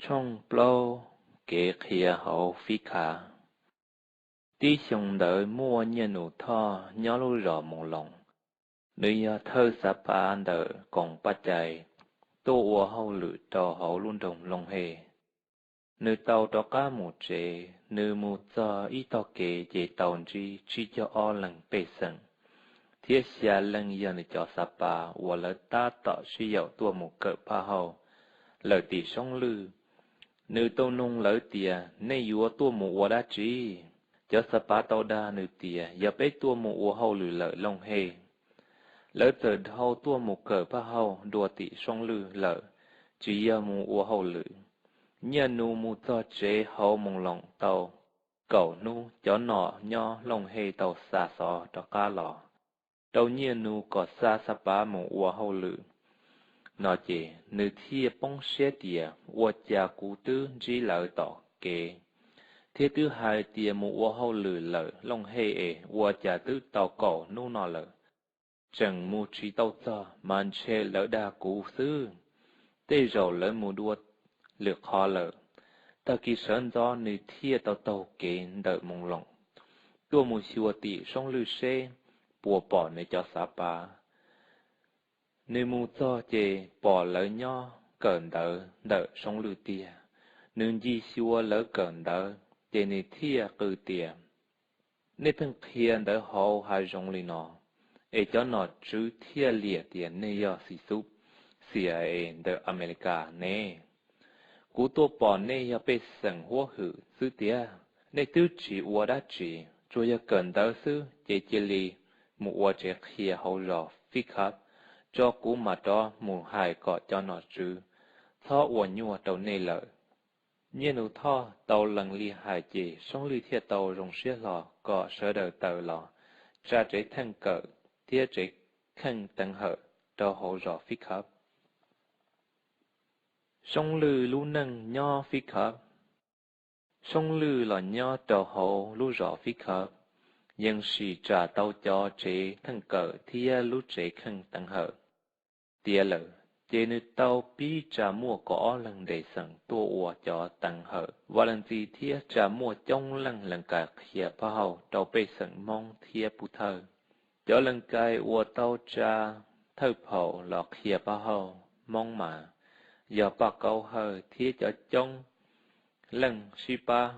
Tshooj plaub, kev qhia hauv fib khav. Tib xyoo ntawd muaj Nyiaj Nus Thoj nyob lub zos Moos Loos, nws yog thawj xav pav ntawm koom paj cai tuaj ua hauj lwm rau hauv lub nroog Looj Hej. Nws tau rov qab mus tsev, nws mus txog ib tog kev ces tau ntsib tsib caug ob leeg pej xeem thiab xya leej yog nws cov xav pav uas lawv tab tom sib yaum tuaj mus kawm phaj hauj lawm tim Soob Lwj. Nws tau nug lawv tias, Nej yuav tuaj mus ua dab tsi? Cov xav pav tau dag nws tias, Yog peb tuaj mus ua hauj lwm lawm Looj Hej. Lawv txawm dhau tuaj mus kawm phaj hauj dua tim Soob Lwj lawm, tsis yog mus ua hauj lwm. Nyiaj Nus mus txog tsev hauv Moos Loos tau kaum hnub, cov nom nyob Looj Hej tau xa xov rov qab los rau Nyiaj Nus kom xa xav pav mus ua hauj lwm no ces nws thiaj poob siab tias, Ua cas kuv twb ntsib lawv tom kev thiab twb hais tias mus ua hauj lwm lawm Looj Hej es ua cas twb tau kaum hnub no lawm, tseem mus tsis tau txog mas ntshe lawv dag kuv xwb, tej zaum lawv mus dua lwm qhov lawm. Tag kis sawv ntxov nws thiaj tau taug kev ntawm Moos Loos tuaj mus xyuas tim Soob Lwj seb puas pom nws cov xav pav. Nws mus txog ces pom lawv nyob kawm ntawv ntawm Soob Lwj tiag. Nws ncig xyuas lawv kawm ntawv ces nws thiaj qw tias, Nej pheej qhia ntawv hauv hav zoov li no es cov nom tswv thiaj liam tias nej yog xi xub, xi a e ntawm Amelikas ne. Kuv tuaj pom nej yog pej xeem huab hwm xwb tiag, nej twb tsis ua dab tsi, tsuas yog kawm ntawv xwb ces cia li mus ua tsev qhia hauv zos Fib Khab tso, kuv mam rov mus hais kom cov nom tswv txhob ua nyuaj rau nej lawm. Nyiaj Nus Thoj tau lees li hais ces Soob Lwj thiaj tau zoo siab hlo kom sawv daws tawm los tsa tsev theej kawm thiab tsev kheej teev hawm rau hauv zos Fib Khab. Soob Lwj lub neej nyob Fib Khab. Soob Lwj los nyob rau hauv lub zos Fib Khab, yeej sim tsa tau cov tsev theej kawm thiab lub tsev kheej teev hawm tiav lawm, ces nws tau pib tsa muaj kaum ob leeg ntes xeem tuaj ua cov teev hawm vaj leej txi thiab tsa muaj coob leej lees kais qhia phaj hauj rau pej xeem Hmoob thiab Pub Thawj. Cov lees kais uas tau tsa thawj phaum los qhia phaj hauj Hmoob mas yog Paj Kaub Hawj thiab cov coob leej sib pab.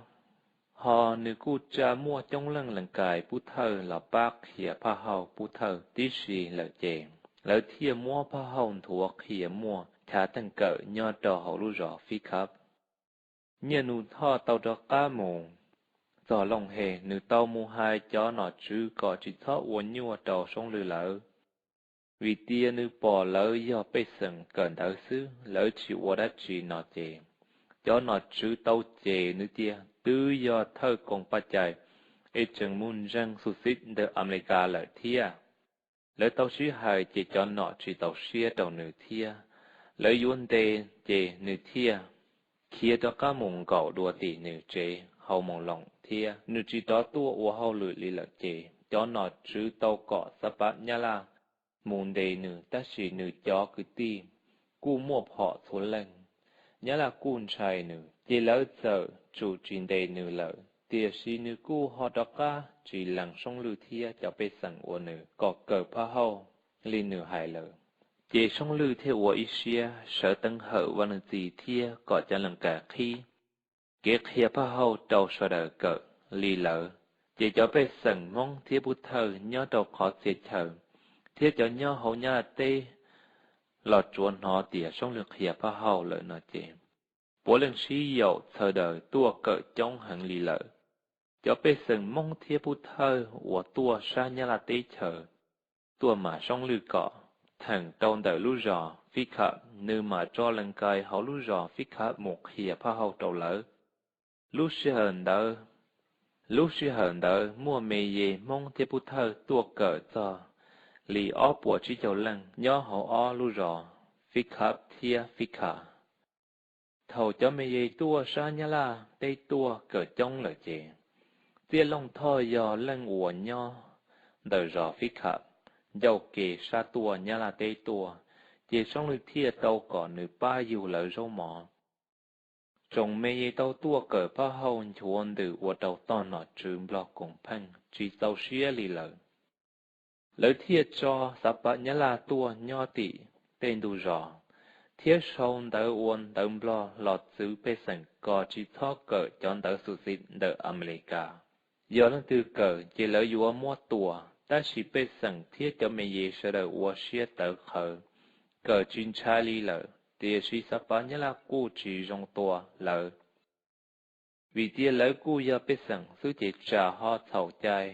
Ho nws kuj tsa muaj coob leej lees kais Pub Thawj los pab qhia phaj hauj Pub Thawj tib si lawm ces lawv thiaj muab phaj hauj nthuav qhia muaj chav theej kawm nyob rau hauv lub zos Fib Khab. Nyiaj Nus Thoj tau rov qab mus txog Looj Hej, nws tau mus hais cov nom tswv kom tsis txhob ua nyuaj rau Soob Lwj lawv, vim tias nws pom lawv yog pej xeem kawm ntawv xwb, lawv tsis ua dab tsi no ces cov nom tswv tau cem nws tias twb yog thawj koom paj cai es tseem mus ntseeg xu xib ntawm Amelikas lawm thiab. Lawv tau sib hais ces cov nom tsis tau siab rau nws thiab, lawv yuav ntes ces nws thiaj khiav rov qab mus nkaum dua tim nws tsev hauv Moos Loos thiab nws tsis rov tuaj ua hauj lwm li lawm ces cov nom tswv tau kom xav pav Nyab Laj mus ntes nws, tab sis nws cov kwv tij kuj muaj phom txhua leej. Nyab Laj kuj ntshai nws ces lawv txawm tsum tsis ntes nws lawm, tiam sis nws kuj ho rov qab tsis lees Soob Lwj thiab cov pej xeem uas nws kom kawm phaj hauj li nws hais lawm. Ces Soob Lwj thiaj ua ib siab sawv teev hawm vaj leej txi thiab kom cov lees kais qhib kev qhia phaj hauj rau sawv daws kawm li lawv. Ces cov pej xeem Hmoob thiab Pub Thawj nyob rau qhov txhia chaw thiab cov nyob hauv Nyab Laj teb los tsuav hnov tias Soob Lwj qhia phaj hauj lawm no ces puav leej sib yaum sawv daws tuaj kawm coob heev li lawm. Cov pej xeem Hmoob thiab Pub Thawj uas tuaj sab Nyab Laj teb chaws tuaj mas Soob Lwj kom theem rau ntawm lub zos Fib Khab, nws mam tso lees kais hauv lub zos Fib Khab mus qhia phaj hauj rau lawv. Lub sij hawm ntawd, lub sij hawm ntawd muaj me ye Hmoob thiab Pub Thawj tuaj kawm txog li ob puas tsib caug leej nyob hauv ob lub zos Fib Khab thiab Fib Khab. Thaum cov me ye tuaj sab Nyab Laj teb tuaj kawm coob lawm ces Txiaj Looj Thoj yog leej uas nyob ntawm zos Fib Khab ncauj ke sab tuaj Nyab Laj teb tuaj, ces Soob Lwj thiaj tau kom nws pab yug lawv zaub mov. Tsoom me ye tau tuaj kawm Phab Hauj nchuav ntws ua rau tog nom tswv Nplog koom pheej tsis txaus siab li lawm. Lawv thiaj tso xav pav Nyab Laj tuaj nyob tim tej ntug zos, thiab sau ntawv ua ntawv Nplog los txwv pej xeem kom tsis txhob kawm cov ntawv xu xim ntawm Amelikas. Yog leej twg kawm ces lawv yuav muab tua, tab sis pej xeem thiab cov me ye sawv daws ua siab tawv qhawv, kawm tsis ntshai li lawm. Tiam sis xav pav Nyab Laj kuj tsis zoo tua lawv, vim tias lawv kuj yog pej xeem xwb ces tsam ho txhaum cai.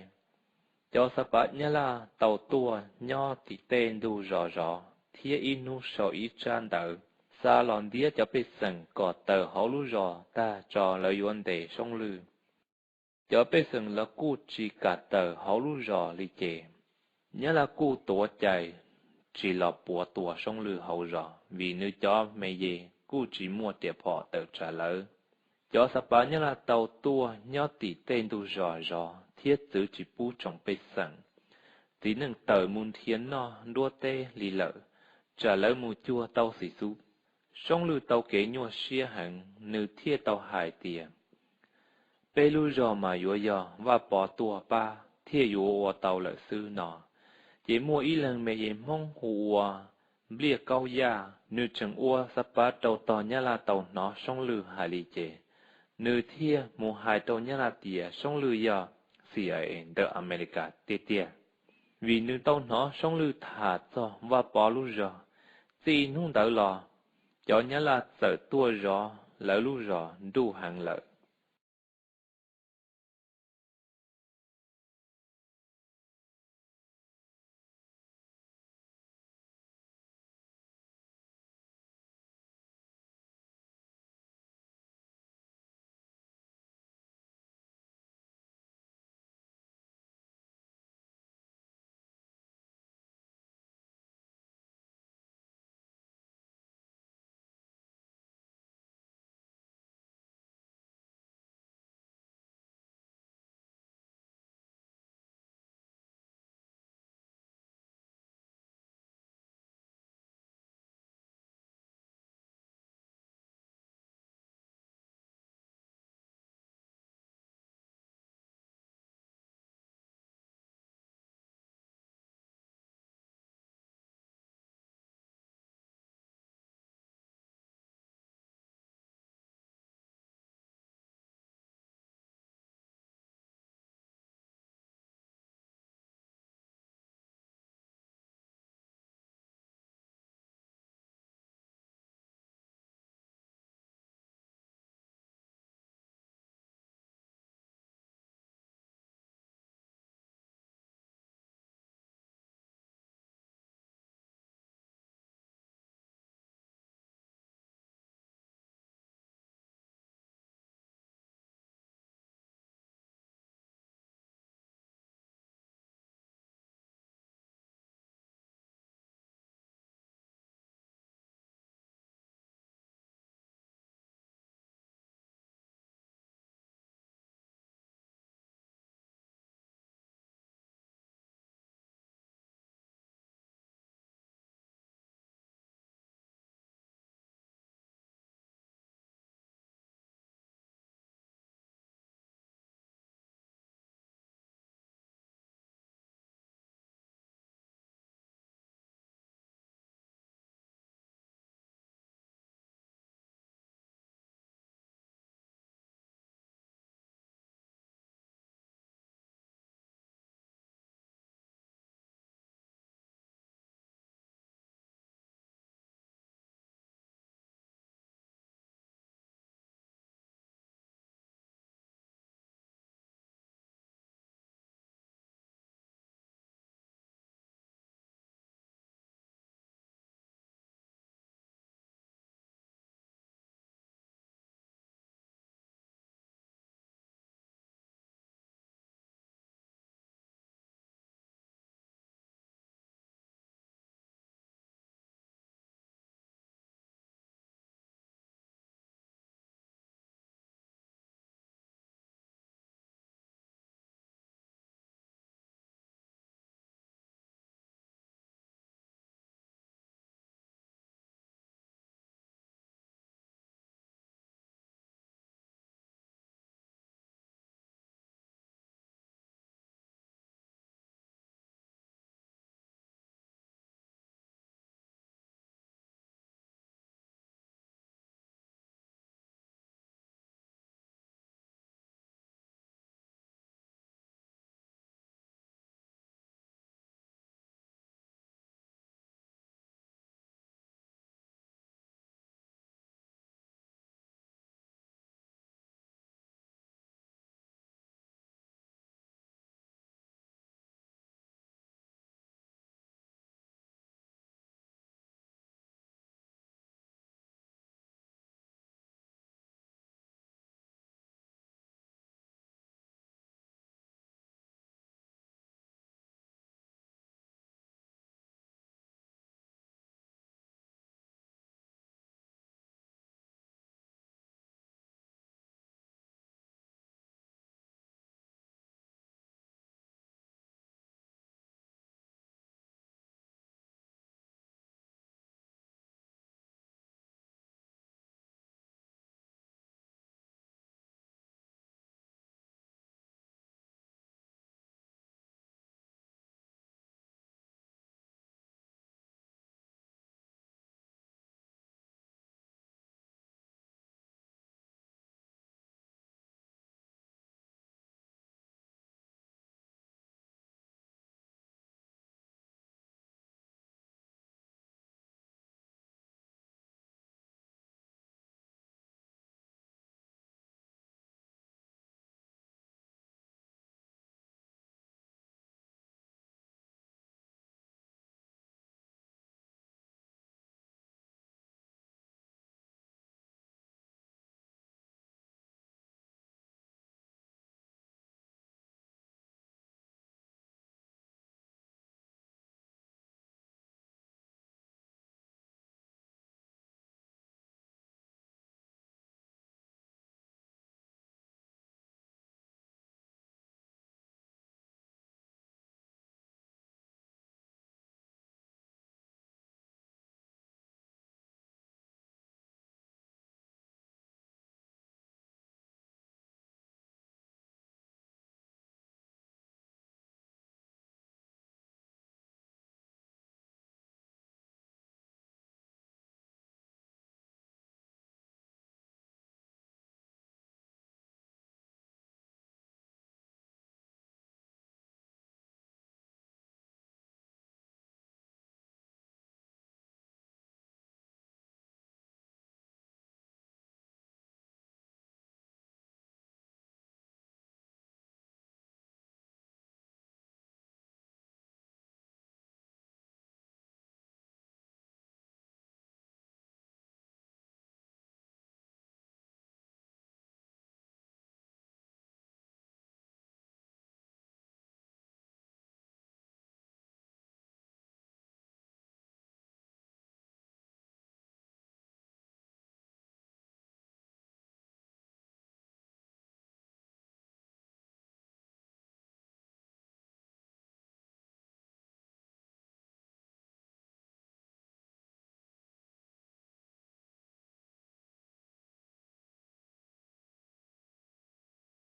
Cov xav pav Nyab Laj tau tuaj nyob tim tej ntug zos zov, thiab ib hnub sau ib tsab ntawv xa los ntiab cov pej xeem kom tawm hauv lub zos tag tso lawv yuav ntes Soob Lwj. Cov pej xeem los kuj tsis kam tawm hauv lub zos li ces, Nyab Laj kuj tuav cai tsis los puav tua Soob Lwj hauv zos vim nws cov me ye kuj tsis muaj riam phom tawm tsam lawv. Cov xav pav Nyab Laj tau tuaj nyob tim tej ntug zos zov thiab txwv tsis pub tsoom pej xeem txiv neej tawm mus nrhiav noj nruab teb li lawm, tsam lawv mus cuag tau xim xub. Soob Lwj tau kev nyuaj siab heev, nws thiaj tau hais tias, Peb lub zog mas yuav yog Vaj Pov tuaj pab thiaj yuav ua tau lawm xwb no. Ces muaj ib leeg me ye Hmoob hu ua Npliaj Kaub Yaj, nws tseem ua xav pav rau tog Nyab Laj tau hnov Soob Lwj hais li ces, nws thiaj mus hais rau Nyab Laj tias Soob Lwj yog C I A ntawm Amelikas tiag tiag, vim nws tau hnov Soob Lwj tham txog Vaj Pov lub zog. Txij hnub ntawd los, cov Nyab Laj txawm tuaj zov lawv lub zos nruj heev lawm.